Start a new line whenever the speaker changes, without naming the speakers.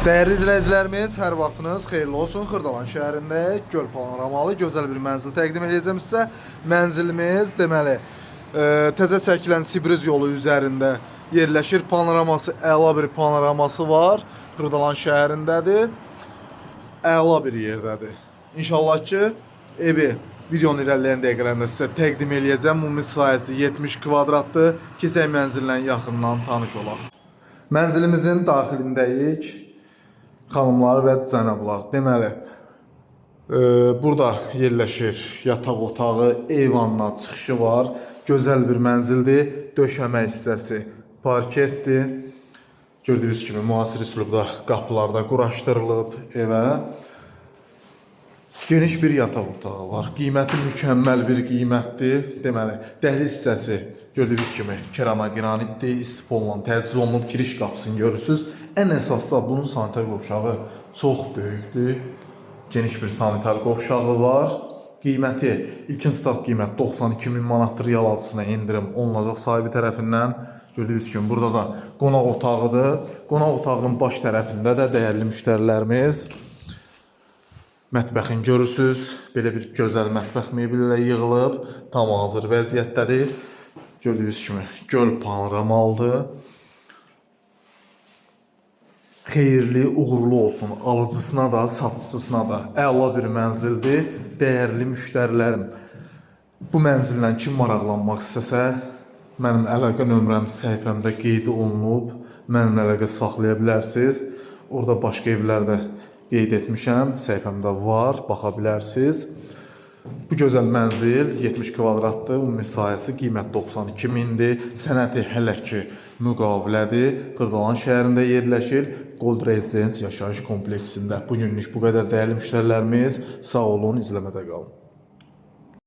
Dəyərli izləyicilərimiz, hər vaxtınız xeyirli olsun. Xırdalan şəhərində göl panoramalı gözəl bir mənzil təqdim edəcəm sizə. Mənzilimiz deməli, təzə çəkilən Sibriz yolu üzərində yerləşir. Panoraması əla bir panoraması var. Xırdalan şəhərindədir. Əla bir yerdədir. İnşallah ki, evi videonun irəliləyən dəqiqələrində sizə təqdim eləyəcəm. Ümumi sahəsi 70 kvadratdır. Keçək mənzillə yaxından tanış olaq. Mənzilimizin daxilindəyik. Xanımlar və cənablar, deməli, burada yerləşir yataq otağı, eyvanla çıxışı var. Gözəl bir mənzildir. Döşəmə hissəsi parketdir. Gördüyünüz kimi müasir üslubda qapılar da quraşdırılıb evə. Geniş bir yataq otağı var. Qiyməti mükəmməl bir qiymətdir. Deməli, dəhliz hissəsi gördüyünüz kimi kerama qranitdir, istipolla təchiz olunub, giriş qapısını görürsüz. Ən əsas da bunun sanitar qovşağı çox böyükdür. Geniş bir sanitar qovşağı var. Qiyməti, ilkin start qiymət 92 min manatdır, real alıcısına endirim olunacaq sahibi tərəfindən. Gördüyünüz kimi burada da qonaq otağıdır. Qonaq otağının baş tərəfində də dəyərli müştərilərimiz mətbəxin görürsüz. Belə bir gözəl mətbəx mebeli ilə yığılıb, tam hazır vəziyyətdədir. Gördüyünüz kimi göl panoramalıdır. Xeyirli, uğurlu olsun alıcısına da, satıcısına da. Əla bir mənzildir. Dəyərli müştərilərim, bu mənzillə kim maraqlanmaq istəsə, mənim əlaqə nömrəm səhifəmdə qeyd olunub. Mənimlə əlaqə saxlaya bilərsiniz. Orada başqa evlər də qeyd etmişəm. Səhifəmdə var, baxa bilərsiniz. Bu gözəl mənzil 70 kvadratdır, ümumi sahəsi qiymət 92 mindir. Sənədi hələ ki müqavilədir. Xırdalan şəhərində yerləşir. Gold Residence yaşayış kompleksində. Bu günlük bu qədər dəyərli müştərilərimiz. Sağ olun, izləmədə qalın.